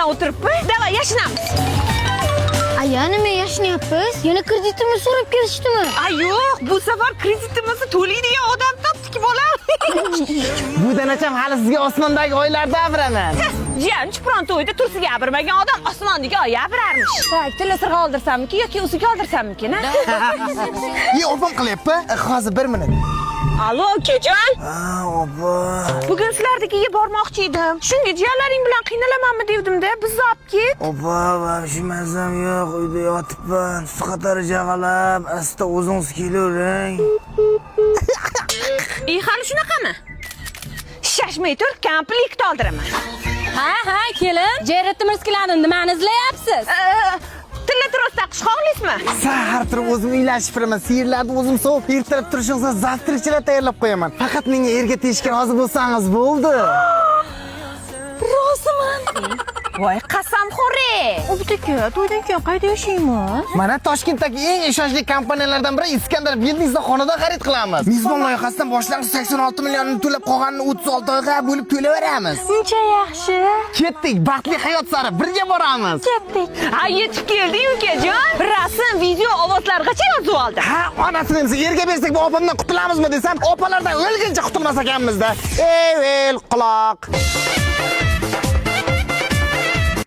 Bilan o'tiribmi? Давай, yashinamiz. Aya, nima yashinyapmiz? Yana kreditimni so'rab kelishdimi? Ay yo'q, bu safar kreditimizni to'laydigan odam topdik, bolam. Bu danacham hali sizga osmondagi oylarda abiraman. Jiyan, chupron to'yida tursiga abirmagan odam osmondagi oyga abirarmish. Так, tilla sirg'a oldirsammikin yoki uzuk oldirsammikin, a? Ye, opam qilyapti. Hozir bir minut. Allo, ukajon. Ha, opa. Bugun sizlarnikiga bormoqchi edim. Shunga jiyanlaring bilan qiynalamanmi devdim-da, bizni olib ket. Opa, вообще mazam yo'q, uyda yotibman. Sut qatori jag'alab, asta o'zingiz kelavering. E, hali shunaqami? Shashmay tur, komplekt oldiraman. Ha, kelin. Jayratimiz nimani izlayapsiz? Tilla tros taqish xohlaysizmi? Sahar turib o'zim uylashib turaman, sigirlarni o'zim sovib, ertalab turishingizga завтрак chilar tayyorlab qo'yaman. Faqat menga erga tegishga rozi bo'lsangiz bo'ldi. Roziman. Voy, qasamxo'ri! Obid aka, to'ydan keyin qayda yashaymiz? Mana Toshkentdagi eng ishonchli kompaniyalardan biri Iskandar Buildingsdan xonadon xarid qilamiz. Mezbon loyihasidan boshlang'ich 86 millionni to'lab, qolganini 36 oyga bo'lib to'layveramiz. Uncha yaxshi. Ketdik, baxtli hayot sari birga boramiz. Ketdik. Ha, yetib keldi, ukajon. Rasm, video, ovozlargacha yozib oldi. Ha, onasini emsa, erga bersak bu opamdan qutulamizmi desam, opalardan o'lguncha qutulmas ekanmiz-da. Ey, el quloq.